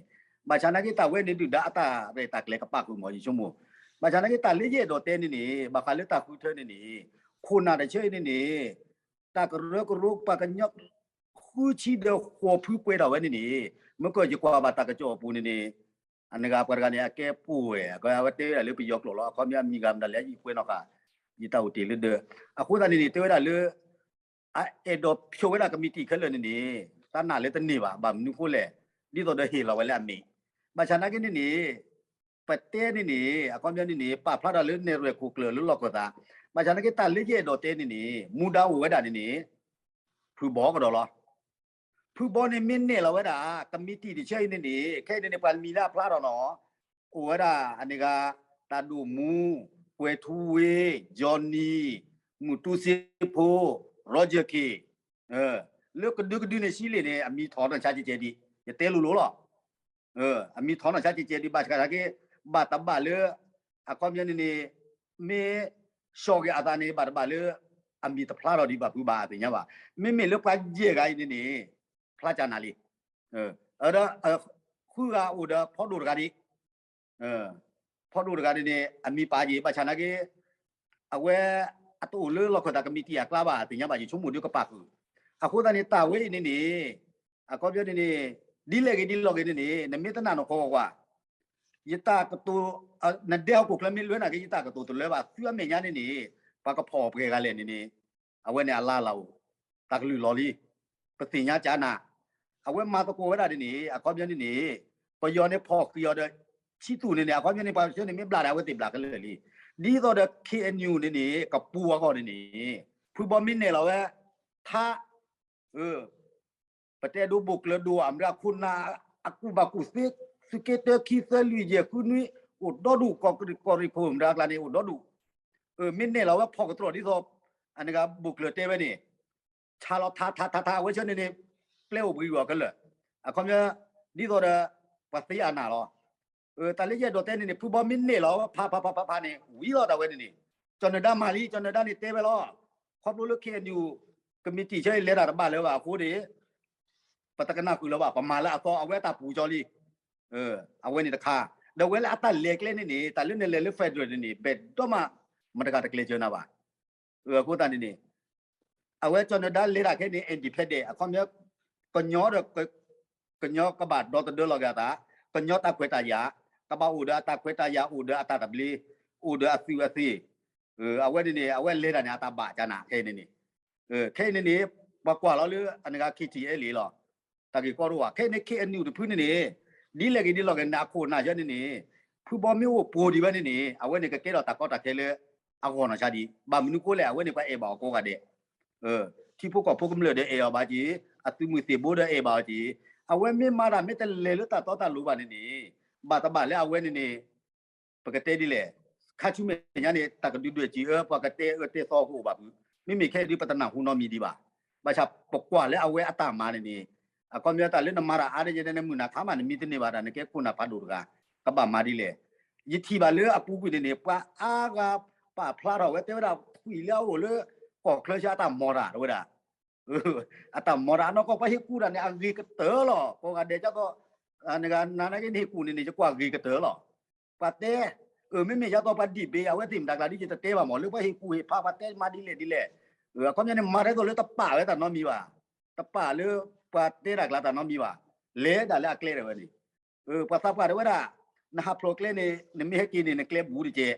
ဘၣ်ဆၣ်နာ်က့တၢ်ဝဲန့ၣ် ဒုၣ်ဒါအတၢ်ရဲၣ်တၢ်ကျဲၤကပာ်ဃုာ်မး ယဆိကမိၣ်, ဘၣ်ဆၣ်နာ်က့တၢ်လၢယအဲၣ်ဒိးတဲန့ၣ်န့ၣ် ဘၣ်ဃးလၢတၢ်ဃုထၢန့ၣ်န့ၣ် ခိၣ်နၢ်တဆၢအံၤန့ၣ်န့ၣ် တၢ်ကရၢကရိပှၤကညီ ဃုဆံဒီးဃိးဖုပှဲၤထီၣ်ဝဲန့ၣ်န့ၣ် မ့ၢ်ကီၢ်ယကွၢ်ဘၣ်တၢ်ကစီၣ်အပူၤန့ၣ်န့ၣ် အန့ၣ်ဂၤပှၤတဂၤန့ၣ် အကဲပိၢ်ဝဲ အဝဲတဲဝဲဒၣ်လၢပယီၤကျိာ်လီၤ အခီပညီအမံၤဂၤမတၤလဲၣ် ယကွဲးနီၣ်ဃာ် ယတၢ်အိၣ်တ့ၢ်လၢဒၢး အဃိသတးန့ၣ်န့ၣ် တဲဝဲဒၣ်လၢ အအဲၣ်ဒိးဖျိးဝဲဒၣ်ကမံးတံာ်ခဲလၢာ်န့ၣ်န့ၣ် တၢ်နာ်လၢတန့ၢ်ဘၣ် ဘၣ်မနုၤဃိလဲၣ် ဒ်သိးဒီးဟ့ၣ်လီၤဝဲလၢအမ့ၢ် ဘၣ်ဆၣ်နာ်က့န့ၣ်န့ၣ် ပတဲန့ၣ်န့ၣ် အခီပညီန့ၣ်န့ၣ် ပာ်ဖျါထီၣ်လၢနဲၣ်ရွဲၣ်ခိၣ်ကျၢၢ်လၢလီၢ်ခၢၣ်သး ဘၣ်ဆၣ်နာ်က့တၢ်လၢယအဲၣ်ဒိးတဲန့ၣ်န့ၣ် မူဒါအိၣ်ဝဲဒၣ်န့ၣ်န့ၣ် ဖုဘီကဒီးလီၤ. ဖုဘီန့ၣ်မ့ၢ်နဲၣ်လီၤဝဲဒၣ် ကမံးတံာ်တဆၢအံၤန့ၣ်န့ၣ် ခဲအံၤန့ၣ်န့ၣ် ပှၤမံၤလၢအဖျါထီၣ်နီၤ အိၣ်ဝဲဒၣ်အန့ၣ်ဂၤ တၢ်ဒိၣ်မူ, ကွဲၤထူဝ့, Johnny, မုၢ်တူစ့ဖိ, Roger K လၢကဒုကဒုန့ၣ် ဆံလ့ၣ်န့ၣ် အမံၤထီၣ်နီၢ်ဆါကဲကဲဒံး ယတဲလိၤလိၤလီၤ. အမံၤထီၣ်နီၢ်ဆါကဲကဲဒံး ဘၣ်ဆၣ်နာ်က့ ဘၣ်တဘၣ်လၢ အခီပညီန့ၣ်န့ၣ် မ့ၢ်ဆီၣ်ဂ့ၤအသးန့ၣ် ဘၣ်တဘၣ်လၢ အမံၤတဖျါထီၣ်ဒံးဘၣ်ဖုးဘၣ်သ့ၣ်ညါဘၣ်. မ့မ့ၢ်လၢပှၤယဲၢ်ဂၤအံၤန့ၣ်န့ၣ် ဖျါကၢ်နၤလံ. ဒီး ဃုဂၤအိၣ်ဒီးဖီဒိၣ်တဂၤဒံး ဖီဒိၣ်တဂၤန့ၣ်န့ၣ် အမံၤပာ်က့ၤ ဘၣ်ဆၣ်နာ်က့ အဝဲ အတအိၣ်လၢလီၢ်ခၢၣ်သးကမံးတံာ်အကျါဘၣ် သ့ၣ်ညါဘၣ် ယဆိကမိၣ်ဒုးကပာ်ဃုာ်. အဃိသတးန့ၣ် တၢ်ဝဲအံၤန့ၣ်န့ၣ် အခီပညီန့ၣ်န့ၣ် ဒ်လဲၣ်ဂ့ၤဒ်လဲၣ်ဂ့ၤန့ၣ်န့ၣ် နမ့ၢ်တနာ်နီၢ်ကီၢ်ကွၢ် ယတၢ်ကတိၤ နဒဲဟီၣ်ခိၣ်ချၢမ့ၢ်လွဲၢ်နာ်က့ ယတၢ်ကတိၤတလၢဘၣ် သုအမဲာ်ညါန့ၣ်န့ၣ် ပှၤကဖီၣ်ပှဲၤဂၤလဲၣ်န့ၣ်န့ၣ် အဝဲန့ၣ်အလါလီၤအိၣ် တၢ်ကလုၢ်လီၤလံ. ပသ့ၣ်ညါကၢ်နၤ အဝဲမၤသကိးဝဲဒၣ်န့ၣ်န့ၣ် အခီပညီန့ၣ်န့ၣ် ပယီၤန့ၣ်ဖီၣ်ဃံးအီၤဒီး ဆံသူၣ်န့ၣ်န့ၣ် အခီပညီန့ၣ် ပှၤဆၢန့ၣ်မ့ၢ်ဘျးဒီး အဝဲသ့ၣ်ဘျးခဲလၢာ်လံ. ဒ်သိးဒီး ခ့ၣ်အဲၣ်ယူၣ်န့ၣ်န့ၣ် ကပူၤအဂီၢ်န့ၣ်န့ၣ် ဖုဘီမ့ၢ်နဲၣ်လီၤဝဲ ထါ ပတဲဒိဘိၣ်ကျၢၤဒိၣ် အမတၤခိၣ်နၢ် အကူၣ်ဘၣ်ကူၣ်သ့ သုးက့တၢ ခံ သၢ လွံၢ် ယဲၢ် ဃု နွံ အိၣ်ဒီဒူၣ် ကီၢ်ရ့ၣ်ခိၣ် မတၤအကျါန့ၣ် အိၣ်ဒီဒူၣ်. မ့ၢ်နဲၣ်လီၤဝဲဖီၣ်ကတြီၢ်ဒ်သိး အန့ၣ်ဂၤဘိၣ်ကျၢၤတဲဝဲန့ၣ် ဆါလီၤထါထါထါထါ အဝဲဆၢန့ၣ်န့ၣ် ပျဲအိၣ်ပှဲၤဂၤခဲလၢာ်. အခီပညီ ဒ်သိးဒီး ပှၤသ့အနၢ်လီၤ. တၢ်လၢယအဲၣ်ဒိးတဲန့ၣ်န့ၣ် ဖုဘီမ့ၢ်နဲၣ်လီၤ ဖးဖးဖးဖးဖးန့ၣ် ဝံၤလီၤတၢ်ဝဲန့ၣ်န့ၣ် ကၠီၤနဒါမၤလံ ကၠီၤနဒါန့ၣ်တဲဝဲလီၤ. ခီဖျိလၢ ခ့ၣ်အဲၣ်ယူၣ် ကမံးတံာ်ဆၢအံၤ လဲၤတၢ်တဘၣ်လၢၤဘၣ်အဃိန့ၣ် ပတကနၣ်ဃုာ်လၢၤဘၣ် ပမၤလၢအသီ အဝဲအတၢ်ပူၤကၠီလံ. အဝဲန့ၣ်တခါ ဒီးဝဲလၢအတၢ်လဲၤကျဲန့ၣ်န့ၣ် တၢ်လၢနလဲၤလၢ federal န့ၣ်န့ၣ် ပှၤဒိၣ်မး မတဂၤတကျဲၤစၢၤနၤဘၣ်. အဃိသတးန့ၣ်န့ၣ် အဝဲကၠီၤနဒါလဲၤတၢ်ခဲန့ၣ် independent အခီပညီ ကညီဒီး ကညီကဘၣ်ဒီသဒၢလီၤက့ၤအသး ကညီတၢ်ခွဲးတၢ်ယာ် ကဘၣ်အိၣ်ဒီးအတၢ်ခွဲးတၢ်ယာ် အိၣ်ဒီးအတၢ်သဘျ့ အိၣ်ဒီးအသုးအသ့ၣ်. အဝဲန့ၣ်န့ၣ် အဝဲလဲၤတၢ်န့ၣ် အတၢ်ဘၣ်ကၢ်နၤခဲအံၤန့ၣ်န့ၣ် ခဲအံၤန့ၣ်န့ၣ် ပှၤကွၢ်လီၤလၢအန့ၣ်ဂၤ ခ့ၣ်ထံၣ်အဲလ့လီၤ. တၢ်ဂ့ၢ်ကီတအိၣ်ဘၣ် ခဲအံၤန့ၣ် ခ့ၣ်အဲၣ်ယူၣ်တဖုန့ၣ်န့ၣ် ဒ်လဲၣ်ဂ့ၤဒ်လဲၣ်ဂ့ၤန့ၣ် အခိၣ်အနၢ်ယဲန့ၣ်န့ၣ် ဖုဘီမ့ၢ်အိၣ်ပိၤဒံးဝဲန့ၣ်န့ၣ် အဝဲန့ၣ်ကကဲထီၣ်တၢ်ကီတၢ်ခဲလၢ အဂီၢ်နီၢ်ဆါဒံး ဘၣ်မနုၤဃိလဲၣ် အဝဲန့ၣ်ပှၤအဲၣ်ဘၣ်အီၤကိးဂၤဒဲး ထံဖိကီၢ်ဖိကမျၢၢ်ဒီးအဲၣ်အီၤဘၣ်က့ၤ အသုးမုၢ်သံၣ်ဘိဒီးအဲၣ်ဘၣ်အီၤက့ၤ အဝဲမ့ၢ်မၤတၢ်မ့ၢ်တလဲၤလၢတၢ်တီတၢ်လိၤဘၣ်န့ၣ်န့ၣ် ဘၣ်တဘၣ်လၢအဝဲန့ၣ်န့ၣ် ပကတဲဒ်လဲၣ် ခါဆူမဲာ်ညါန့ၣ် တၢ်ကဒုးဒွဲၣ်စံးအၢ ပှၤကတဲအၢတဲသီကအိၣ်ဘၣ်ဖုး မ့မ့ၢ်ခဲအံၤဒုးပတနၢ်ဟူနီတမံၤဒံးဘၣ်. ဘၣ်ဆၣ်ပကွၢ်လၢအဝဲအတၢ်မၤန့ၣ်န့ၣ် အခီပညီတၢ်လၢနမၤတၢ်အါဒ်ယဲန့ၣ် နမုၢ်နၤခါမး နမံတန့ၢ်ဘၣ်တၢ် နကဲခိၣ်နၢ်ဖးဒိၣ်တဂၤ ကဘၣ်မၤဒ်လဲၣ်. ယထံၣ်ဘၣ်လၢအပူၤကွံာ်န့ၣ်န့ၣ် ပှၤအါဂၤပာ်ဖျါထီၣ်ဝဲတဲဝဲဒၣ် ဖှံလၢအအိၣ်လၢ ကီၢ်ချၢဆၢအတၢ်မီၢ်တၢ်တဝဲဒၣ် အတၢ်မီၢ်တၢ်အနီၢ်ကီၢ် ပှၤဟ့ၣ်ကူၣ်တၢ်န့ၣ် အဂ့ၤကတၢၢ်လီၤ. ကိးဂၤဒဲးကၢ်သိး နဂၤနၤနာ်က့န့ၣ် ဟ့ၣ်ကူၣ်န့ၣ်န့ၣ် ယကွၢ်ဂ့ၤကတၢၢ်လီၤ. ပှၤတဲ အၢ မ့မ့ၢ်ယသိးပှၤဒံးဘ့ၣ် အဝဲသ့ၣ်မတၤကျါဒ်ယတတဲဘၣ်မး လၢပှၤဟ့ၣ်ကူၣ်ဟ့ၣ်ဖး ပှၤတဲမၤဒ်လဲၣ်ဒ်လဲၣ် အခီပညီန့ၣ် မၤထဲသိးလၢတပာ်ဝဲတၢ်နီတမံၤဘၣ်. တပာ်လၢ ပှၤတဲတၢ်ကျါတၢ်နီတမံၤဘၣ်. လဲၤဒၣ်လၢအကျဲဒၣ်ဝဲန့ၣ် ပှၤသးပှၢ်တဲဝဲဒၣ် နဟးဖျိးကျဲန့ၣ် နမ့ၢ်ဟဲက့ၤန့ၣ် နကျဲဘူးတကဲး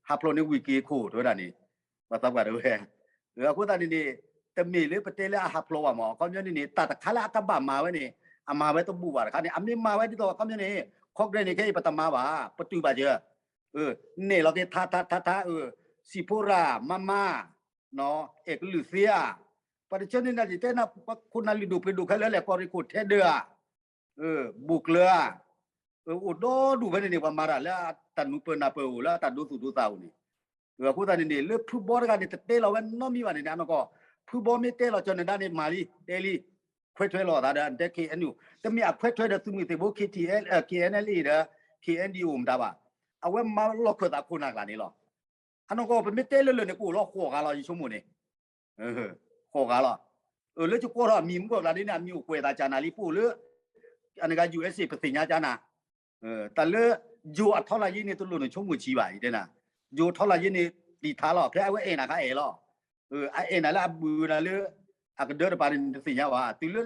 ဟးဖျိးန့ၣ်ဝံၤက့ၤခိၣ် တဲဝဲဒၣ်န့ၣ် ပှၤသးပှၢ်တဲဝဲ အဃိသတးန့ၣ်န့ၣ် တမ့ၢ်လၢပတဲလၢအဟးဖျိးဘၣ်မး အခီပညီန့ၣ်န့ၣ် တၢ်တခါလၢအကဘၣ်မၤဝဲန့ၣ် အမၤဝဲတဘူၣ်ဘၣ်တခါန့ၣ် အမ့ၢ်မၤဝဲဒ်သိး အခီပညီန့ၣ် ခဲအံၤပတမၤဘၣ် ပတုာ်ဘၣ်စၢၤ နဲၣ်လီၤက့ၤထါထါထါထါ စံၣ်ဖိရၣ် မါမါ အဲၣ်ကလုာ်သ့ဧါ ပှၤတဆၢန့ၣ်နၤယတဲနၤ ပှၤခိၣ်နၢ်လုၢ်ဒိၣ်ပှ့ၤဒိၣ်ခဲလၢာ်လဲၣ် ကီၢ်ရ့ၣ်ခိၣ်ထဲဒၢဧါ ဘိၣ်ကျၢၤဧါ အိၣ်ဒီဒူၣ်ဖဲန့ၣ်န့ၣ် ပှၤမၤတၢ်လၢတၢ်နူၤပၢၢ်နၢ်ပၢၢ်အိၣ် လၢတၢ်ဒိသူၣ်ဒိသးအိၣ်န့ၣ် အဃိသတးန့ၣ်န့ၣ် လၢဖုဘီတဂၤန့ၣ် တတဲလီၤဝဲနီတမံၤဘၣ်န့ၣ်န့ၣ် အနီၢ်ကီၢ် ဖုဘီမ့ၢ်တဲလီၤကၠီၤနဒါန့ၣ် မၤလံ တဲလံ ခွဲးထွဲလီၤသးဒီး နတဲ ခ့ၣ်အဲၣ်ယူၣ် တမ့ၢ်အခွဲးထွဲဒီးသုးမုၢ်သံၣ်ဘိ ခ့ၣ်ထံၣ်အဲ ခ့ၣ်အဲၣ်ယူၣ် ဒီး ခ့ၣ်အဲၣ်ယူၣ် မတၤဘၣ် အဝဲမၤလီၢ်ခၢၣ်သးခိၣ်နၢ်ကျါန့ၣ်လီၤ. အနီၢ်ကီၢ် ပမ့ၢ်တဲလၢလၢာ်န့ၣ် ကအိၣ်လီၤဃိးဂၤလီၤ ယဆိကမိၣ်န့ၣ် ဃိးဂၤလီၤ. လၢယကွၢ်ထီၣ်အမံၤမုၢ်ကီၢ်ကျါဒ်န့ၣ် အမံၤအိၣ်ကွဲးသးကၢ်နၤလံ ပအိၣ်လၢ အန့ၣ်ဂၤ ယူၢ်အ့စ့ၣ် ပသ့ၣ်ညါကၢ်နၤ တၢ်လၢ ယိၤအထီလၢယ့န့ၣ် တလိၣ်နဆိကမိၣ်ဆံးဘၣ် ယတဲနၤ ယိၤထီလၢယ့န့ၣ် တံာ်ထါလီၤ ဖဲအဝဲအဲၣ်နၤခါအဲၣ်လီၤ. အအဲၣ်နၤလၢအဘုၣ်နၤလၢ အကဒၢတပၤန့ၣ် တသ့ၣ်ညါဘၣ် တုၤလၢ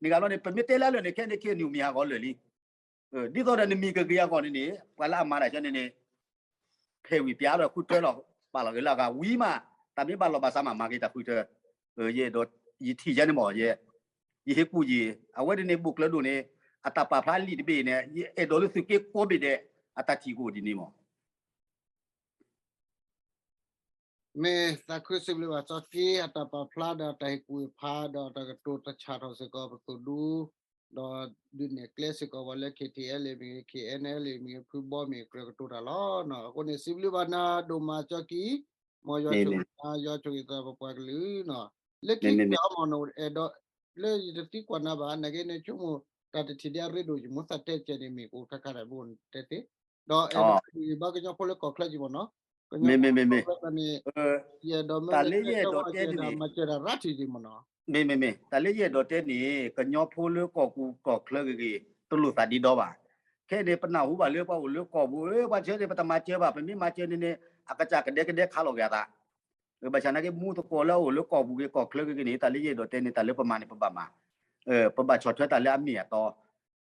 န့ၣ်ဂၤလီၤန့ၣ် ပမ့ၢ်တဲလၢလၢာ်န့ၣ် ခဲန့ၣ် ခ့ၣ်အဲၣ်ယူၣ် မ့ၢ်ဟးဂီၤလၢာ်လံ ဒ်သိးဒီးနမံၤကဂ့ၤအဂီၢ်န့ၣ်န့ၣ် ပှၤလၢအမၤတၢ်ဆၢန့ၣ်န့ၣ် ဖဲးဝံၤပျးဒီးဃုထၢလီၤ ပာ်လီၤက့ၤလၢအဂၤဝံၤမး တၢ်မ့ၢ်ဘၣ်လီၤဘၣ်စးမး မၤက့ၤတၢ်ဃုထၢ ယအဲၣ်ဒိး ယထံၣ်ယဲန့ၣ်မး ယ ယဟ့ၣ်ကူၣ်ယံၤ အဝဲဒ်န့ၣ် ဘိၣ်ကျၢၤဒိၣ်န့ၣ် အတၢ်ပာ်ဖျါလံာ်တဘ့ၣ်န့ၣ် ယအဲၣ်ဒိးလၢသုးက့ကိးဘ့ၣ်ဒဲး အတၢ်ထံၣ်ကအိၣ်ဒ်န့ၣ်မး မ့ၢ်သးခုစံးဘျုးဘၣ်ကၠီက့ အတၢ်ပာ်ဖျါဒီးတၢ်ဟ့ၣ်ကူၣ်ဟ့ၣ်ဖးဒီးတၢ်ကတိၤတၢ်ဆၣ်ထီၣ်စ့ၢ်ကီးပသိၣ်ဒူ, ဒီးဒုးနဲၣ်ကျဲစ့ၢ်ကီးပှၤလၢ K T L A မ့ၢ်ဂ့ၤ K N L A မ့ၢ်ဂ့ၤ ဖုဘီမ့ၢ်ကြၢးကတိၤတၢ်လီၤ. အဃိန့ၣ် စံးဘျုးဘၣ်နၤဒိၣ်မးကၠီက့, မ်ယွၤဆိၣ်ဂ့ၤနၤ ယွၤဆိၣ်ဂ့ၤသးပပှၤကလုာ်နီၤ, လၢခံကတၢၢ်အီၤမ့ၢ်နအဲၣ်ဒိး လၢယတသံကွၢ်နၤဘၣ် နာ်က့န့ၣ် ဆိကမိၣ်တၢ်တထံၣ်ဒ်အရ့ဒိၣ်ယမိၢ်သးတဲကဲန့ၣ်မ့ၢ်ကအိၣ်ခါခါတၢ်ဘိတဲသ့, ဒီးအဲၣ်ဒိးဘၣ်ကညီဖိလၢကီၢ်ချၢက့မ့ၢ်နီၤ, ကညီဖိလၢကီၢ်ချၢန့ၣ် ယအဲၣ်ဒိးမ့ၢ်လၢတဲဆၢဝဲကဲဒၣ်မၤစၢၤတၢ်ရၣ်ထံၣ်က့မ့ၢ်နီၤ. မ့မ့မ့ၢ် တၢ်လၢယအဲၣ်ဒိးတဲန့ၣ် ကညီဖိလၢကီၢ်ပူၤကီၢ်ချၢဂ့ၤဂ့ၤ တလိၣ်သးဒ့ဒီဘၣ်. ခဲအံၤန့ၣ် ပနၢ်ဟူဘၣ်လၢပှၤအိၣ်လၢကီၢ်ပူၤ အၢ ပှၤဆၢန့ၣ် ပတမၤစၢၤဘၣ်, ပမ့ၢ်မၤစၢၤန့ၣ်န့ၣ် အကစၢ်ကဒဲကဒဲခးလီၤက့ၤအသး ဘၣ်ဆၣ်နာ်က့ မူသကိးလၢအအိၣ်လၢကီၢ်ပူၤဂ့ၤ ကီၢ်ချၢဂ့ၤဂ့ၤန့ၣ် တၢ်လၢယအဲၣ်ဒိးတဲန့ၣ် တၢ်လၢပမၤန့ၣ်ပဘၣ်မၤ, ပဘၣ်ဆီၣ်ထွဲတၢ်လၢအမ့ၢ်အတီ.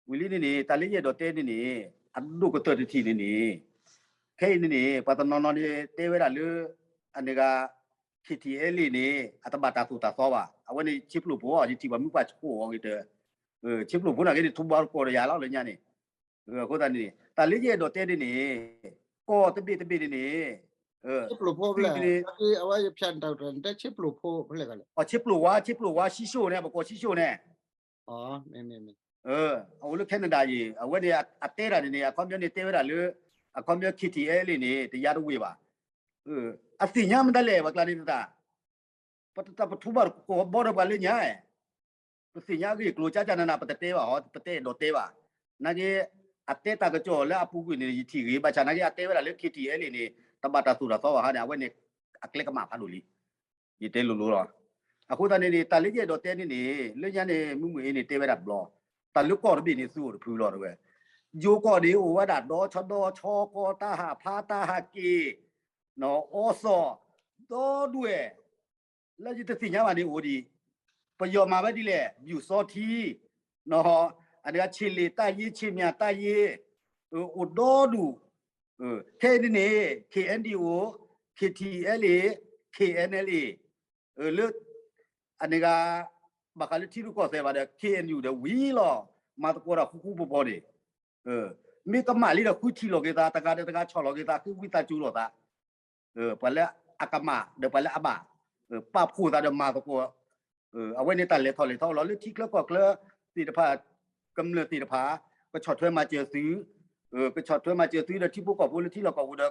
ဝံၤလံန့ၣ်န့ၣ် တၢ်လၢယအဲၣ်ဒိးတဲန့ၣ်န့ၣ် အဒိၣ်ကတၢၢ်တထံၣ်န့ၣ်န့ၣ် ခဲအံၤန့ၣ်န့ၣ် ပှၤတနီၤနီၤန့ၣ် တဲဝဲဒၣ်လၢ အန့ၣ်ဂၤ K T L A န့ၣ် အတဘၣ်တၢ်သိၣ်တၢ်သီဘၣ်. အဝဲန့ၣ် ဆ့ဖျိၣ်ဖိ ယထံၣ်ပှၤမုၢ်ပှၢ်ဆှိၣ်အီၤဂ့ၤတၢၢ်, ဆ့ဖျိၣ်ဖိနာ်က့န့ၣ် ထူဘီတကိးဒီးယၤလီၤလၢညါန့ၣ်. အဃိသတးန့ၣ် တၢ်လၢယအဲၣ်ဒိးတဲန့ၣ်န့ၣ် ကီၢ်တဘ့ၣ်တဘ့ၣ်န့ၣ်န့ၣ် ဆ့ဖျိၣ်ဖိဖဲလဲၣ်, အဝဲယဖၠးနတၢ်ကတၢၢ် နတဲဆ့ဖျိၣ်ဖိဖဲလဲၣ်ဂၤလဲၣ်. ဆ့ဖျိၣ်ဝါ ဆ့ဖျိၣ်ဝါ ဆံၣ်ၡိၣ်န့ၣ် ပကိးဆံၣ်ၡိၣ်န့ၣ် အအိၣ်လၢ Canada ယံၤ အဝဲန့ၣ် အတဲတၢ်န့ၣ်န့ၣ် အခီပညီန့ၣ် တဲဝဲဒၣ်လၢ အခီပညီ K T L A န့ၣ် တယါတဝ့ၢ်ဘၣ်. အသ့ၣ်ညါမတၤလဲၣ် ပှၤကျါန့ၣ်တၢ် ပတပထူဘၣ်ကိးဘီဒီးပှၤလၢညါ, ပသ့ၣ်ညါအဂ့ၢ်အကျိၤ ကၠၢ်ကၠၢ်နးနး ပတတဲဘၣ်ဟီ ပတအဲၣ်ဒိးတဲဘၣ်. နာ်က့ အတဲတၢ်ကစီၣ်လၢအပူၤကွံာ်န့ၣ် ယထံၣ်ဂ့ၤ ဘၣ်ဆၣ်နာ်က့ အတဲဝဲဒၣ်လၢ K T L A န့ၣ် တဘၣ်တၢ်သိၣ်တၢ်သီဘၣ်ဟါန့ၣ် အဝဲန့ၣ် အကျဲကမၣ်ဖးဒိၣ်လံ. ယတဲလိၤလိၤလီၤ. အဃိသတးန့ၣ်န့ၣ် တၢ်လၢယအဲၣ်ဒိးတဲန့ၣ်န့ၣ် လၢညါန့ၣ် မုၢ်မုၢ်အ့န့ၣ် တဲဝဲဒၣ်တဘျီ, တၢ်လၢကီၢ်တဘ့ၣ်န့ၣ် သုအိၣ်တဖုလီၤတဝဲ, ယိၤကီၢ်န့ၣ် အိၣ်ဝဲဒၣ်ဒီဆီဒီဆီကီ တၢ်ဟးဖးတၢ်ဟးက့ၤ အီစီၣ် ဒီဒွဲၣ် လၢယတသ့ၣ်ညါဘၣ်န့ၣ်အိၣ်ဒံး, ပယီၤမၤဝဲဒ်လဲၣ် ဘျူးစီထံ, အန့ၣ် ဆ့လ့ၣ်တၢ်ယ့ ဆ့မၠၣ်တၢ်ယ့, အိၣ်ဒီဒူၣ်, ခဲအံၤန့ၣ်န့ၣ် K N D O, K T L A, K N L A, လၢ အန့ၣ်ဂၤ ဘၣ်ဃးလၢထံရူၢ်ကီၢ်သဲးဘၣ်ဒီး K N U ဒီးဝံၤလီၤ, မၤသကိးတၢ်ဃူဃူဖိးဖိးန့ၣ်, မ့ၢ်ကမၣ်လံဒီးဃုထံၣ်လိာ်က့ၤသး တဂၤဒီးတဂၤဆီၣ်လီၤက့ၤသး ဃ့ဝံသးစူၤလိာ်သး ပှၤလၢအကမၣ်ဒီးပှၤလၢအဘၣ်, ပာ်ဖှိၣ်သးဒီးမၤသကိး, အဝဲန့ၣ်တၢ်လဲၤထီၣ်လဲၤထီလီၤ လၢထံချၢကီၢ်ချၢသ့ၣ်တဖၣ်, ကမျၢၢ်သ့ၣ်တဖၣ်, ကဆီၣ်ထွဲမၤစၢၤသု, ကဆီၣ်ထွဲမၤစၢၤသုဒီးထံဖိကီၢ်ဖိလၢထံလီၢ်ကီၢ်ပူၤဒီး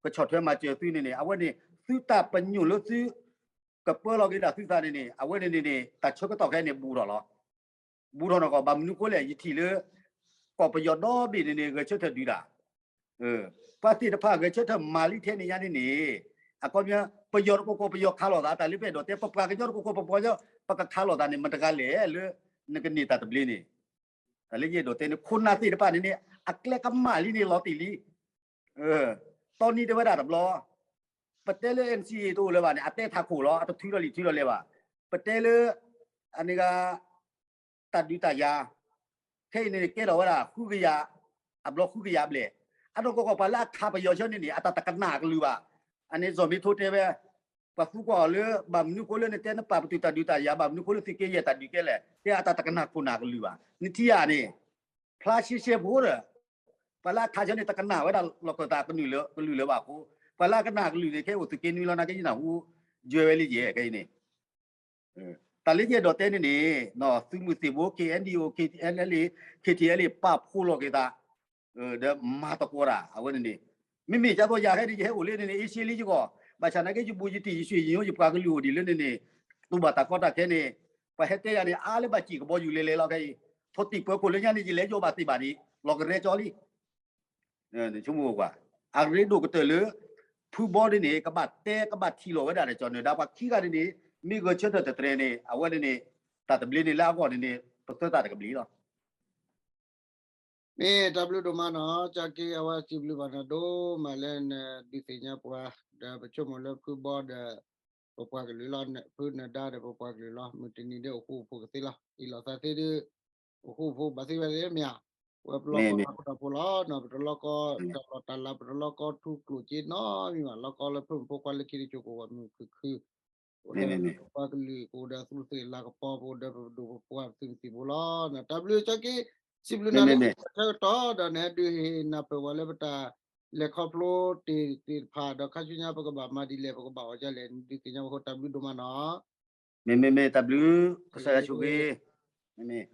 ကဆီၣ်ထွဲမၤစၢၤသုန့ၣ်န့ၣ် အဝဲန့ၣ် သုတၢ်ပညိၣ်လၢသု ကပၢလီၤက့ၤဒၣ်သုသးန့ၣ်န့ၣ် အဝဲန့ၣ်န့ၣ်န့ၣ် တၢ်ဆၢကတီၢ်ခဲအံၤန့ၣ် ဘူးထီၣ်လီၤ. ဘူးထီၣ်နီၢ်ကီၢ် ဘၣ်မနုၤဃိလဲၣ် ယထံၣ်လၢ ကီၢ်ပယီၤဒီဘ့ၣ်န့ၣ်န့ၣ် ဂဲၤဆၢထၢၣ်ဒုးတၢ်, ပှၤသ့ၣ်တဖၣ်ဂဲၤဆၢထၢၣ်မၤလံထဲန့ၣ်ညါန့ၣ်န့ၣ် အခီပညီ ပယီၤတကီၢ်ကီၢ် ပယီၤခးလိာ်သး တၢ်လၢပအဲၣ်ဒိးတဲ ပပှၤကညီတကီၢ်ကီၢ် ပပှၤကညီ ပကခးလိာ်သးန့ၣ် မတဂၤလဲၣ်လၢ နကန့ၢ်တၢ်သဘျ့န့ၣ် တၢ်လၢယအဲၣ်ဒိးတဲန့ၣ် ခိၣ်နၢ်သ့ၣ်တဖၣ်န့ၣ်န့ၣ် အကျဲကမၣ်လံန့ၣ် လီၤတံၢ်လံ. တီနံၤတဲဝဲဒၣ်တဘျီ, ပတဲလၢ N C A တအိၣ်လၢၤဘၣ်န့ၣ် အတဲထးခိၣ်လီၤ, အတထုးထီၣ်လံာ်ထုးထီၣ်လဲၢ်ဘၣ်. ပတဲလၢ အန့ၣ်ဂၤ တၢ်ဒုးတၢ်ယၤ ခဲအံၤန့ၣ် ကဲထီၣ်ဝဲဒၣ် ဃုကယၤ, အဘျီဃုကယၤဘျဲၣ်. အနီၢ်ကီၢ်ကီၢ် ပှၤလၢအခးပယီၤဆၢန့ၣ်န့ၣ် အတၢ်တကနၣ်အကလုၢ်ဘၣ်. အန့ၣ် စီၤမ့ထိတဲဝဲ, ပှၤသံကွၢ်အီၤလၢ ဘၣ်မနုၤဃိလၢနတဲနပာ်ပတုာ်တၢ်ဒုးတၢ်ယၤ ဘၣ်မနုၤဃိလၢသုးက့ယဲၢ်တၢ်ဒုးကဲလဲၣ်, တဲအတၢ်တကနၣ်ခိၣ်နၢ်ကလုၢ်ဘၣ်. နထံၣ်ဧါန့ၣ် ဖျါရှဲရှဲဖိဒီး ပှၤလၢအခးဆၢန့ၣ် တကနၣ်ဝဲဒၣ်လီၢ်ခၢၣ်သးကလုၢ်လၢၤဘၣ်အဃိ, ပှၤလၢအကနၣ်ကလုၢ်န့ၣ် ခဲအိၣ်သုးက့နွံလီၤ နာ်က့ယနၢ်ဟူ ယွဲဝဲလံယဲၢ်ခဲအံၤန့ၣ် တၢ်လၢယအဲၣ်ဒိးတဲန့ၣ်န့ၣ် သုးမုၢ်သံၣ်ဘိ K N D O, K N L A, K T L A ပာ်ဖှိၣ်လီၤက့ၤသး ဒီးမၤသကိးတၢ် အဝဲန့ၣ်န့ၣ် မ့မ့ၢ်ကသိးယၤခဲအံၤ ယဟဲအိၣ်လၢန့ၣ်န့ၣ် အ့ရှ့လံယဂီၢ် ဘၣ်ဆၣ်နာ်က့ယဘူးယတံၢ် ယဆွေယညိ ယပှၤကလုာ်အိၣ်ဒံးလၢန့ၣ်န့ၣ် တူၢ်ဘၣ်တၢ်ကီတၢ်ခဲန့ၣ် ပှၤဟဲတဲယၤန့ၣ် အါလၢဘၣ်စံၣ်ကဘီယူၤလဲၤလဲၤလီၤခဲအံၤ ထိၣ်တံၢ်ပၢခိၣ်လၢညါန့ၣ် ယလဲၤယိးဘၣ်သ့ၣ်ဘၣ်န့ၣ် လီၤကရဲကၠီလံ ဆိကမိၣ်ကွၢ် အရ့ဒိၣ်ကတၢၢ်လၢ ဖုဘီဒ်န့ၣ် ကဘၣ်တဲကဘၣ်ထံၣ်လိာ်ဝဲဒၣ်ဒီးကၠီၤနၢၤဒါ ပှၤခံဂၤဒ်န့ၣ် မ့ၢ်ဂဲၤဆၢထၢၣ်တတြဲၤန့ၣ် အဝဲဒ်န့ၣ် တၢ်သဘျ့န့ၣ်လၢအဂီၢ်န့ၣ်န့ၣ် ပသၢသးတကဘျံးလီၤ. မ့ၢ်တၢ်ဘျုးဒိၣ်မးနီၤ ကၠီက့ အဝဲစံးဘျုးဘၣ်နၤဒိၣ်မးလၢနဒုးသ့ၣ်ညါပှၤ ဒီးပဆိကမိၣ်လၢဖုဘီဒီး ပပှၤကလုာ်လီၤ ဖုနၢၤဒါဒီးပပှၤကလုာ်လီၤ မုၢ်တနံၤဒ်အိၣ်ဃူအိၣ်ဖိးကသ့လီၤ အ့ၣ်လိာ်သးသ့ဒ် အိၣ်ဃူအိၣ်ဖိးဘၣ်သ့ဝဲသ့မ့ၢ်ဧါ ပဝဲပလီၢ်ကီၢ်တၢ်ဖိတၢ်ဖိလီၤ ပတလီၢ်ကီၢ်တၢ်လီၢ်တၢ်လၤ ပတလီၢ်ကီၢ်ထူကျိၣ်စ့နီတမံၤဘၣ် လီၢ်ကီၢ်လၢဖုမုၣ်ဖိခွါလၢခံတစိၤကအိၣ်ဘၣ်မုာ်ခုၣ်ခုၣ် အိၣ်ဒီးပပှၤကလုာ် ကအိၣ်ဒီးသူၣ်က့သးပှၢ် ပအိၣ်ဒီးပဒိၣ်ပပှၢ်ပသုးမုၢ်သံၣ်ဘိလီၤ တၢ်ဘျုးကၠီက့ စံးဘျုးနၤလၢဆၢကတီၢ်ဒီးနဒုးဟ့ၣ်နၢ်ပၢၢ်ဝဲလၢပတၢ် လဲၤခီဖျိတ့ၢ်သ့ၣ်တဖၣ် ဒီးခါဆူညါပကဘၣ်မၤဒ်လဲၣ် ပကဘၣ်အီၣ်ဒ်လဲၣ် ဒုးသ့ၣ်ညါပဖိ တၢ်ဘျုးဒိၣ်မးနီၤ. မ့မ့ၢ်မ့ၢ် တၢ်ဘျုး ကစၢ်ယွၤဆိၣ်ဂ့ၤ, မ့မ့ၢ်